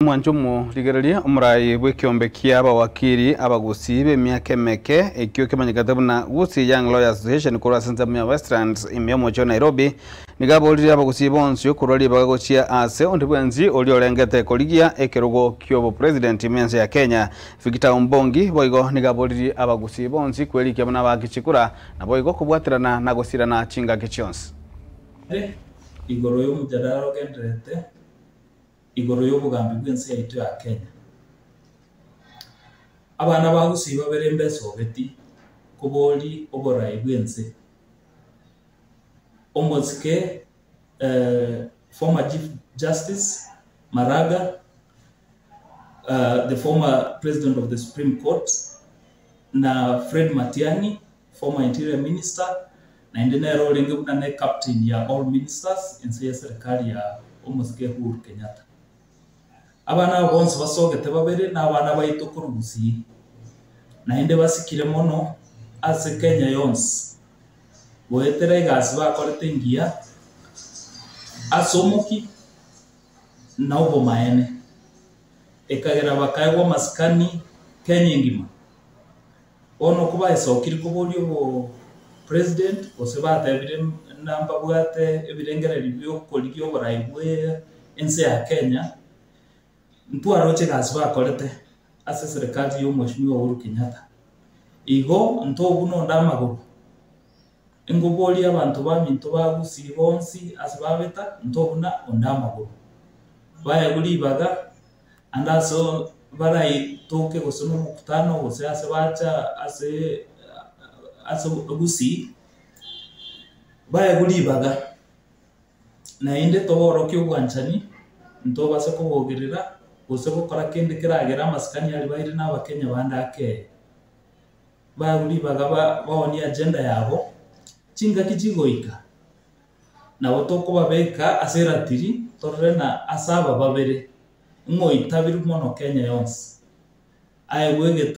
Mwanche omorigereria omorai bw'ekiombe kia abawakili abagusii b'emiaka emeke ekio kemanyekete buna Gusii Young Lawyers Association korwa ase ensemo ya Westlands ime y'omochie o Nairobi nigo aborire abagusii bonsi okorwa ribaga gochia ase onde bwensi oria orengete korigia ekerogo ki'obopresident ime ense ya Kenya. Victor Ombongi boigo nigo aboririe abagusii bonsi kwerikia buna abaaki chikura naboigo kobwaterana na gosirana chingaki chionsi. Ere igoro y'omojadala ogendererete igoro y'obogambi bw'ense yaito ya Kenya. Abana ba Gusii babere mbesogeti kobori oborai bw'ense. Omosike former Chief Justice Maraga, the former President of the Supreme Court, na Fred Matiang'i, former Interior Minister, naende nere orenge buna ne captain ya all ministers ense y'eserekari ya omosike Uhuru Kenyatta. Abana aba bonsi basogete babere na abana baito korwa Gusii, naende basikire mono ase Kenya yonsi, goetera egasi bakorete engiya ase omokia na obomaene, ekagera bakaegwa amasikani Kenya engima. Bono kobaesokire koboria obopresident gose batebire buna mbabwate ebirengererio biokorigia oborai bwe ense ya Kenya, ntwaroche egasi bakorete ase eserekari ya omweshimiwa Uhuru Kenyatta. Igo ntobuna onde amagoro, ngoboria abanto baminto ba Gusii bonsi ase babeta ntobuna onde amagoro. Baegwe ribaga ande ase baraitoke gose na omokutano gose ase bacha ase ase Gusii, baegwe ribaga. Naende toborokie obwanchani, ntobase kobogerera gose gokora kende keragere amasikani aria baire na abakenya bande akeye. Baegwe ribaga baonie agenda yabo, chingaki chigoika, nabo tokobabeka ase eratiri torore na ase aba babere, ng'oitabirwe mono Kenya yonsi. Aegwe egetabu.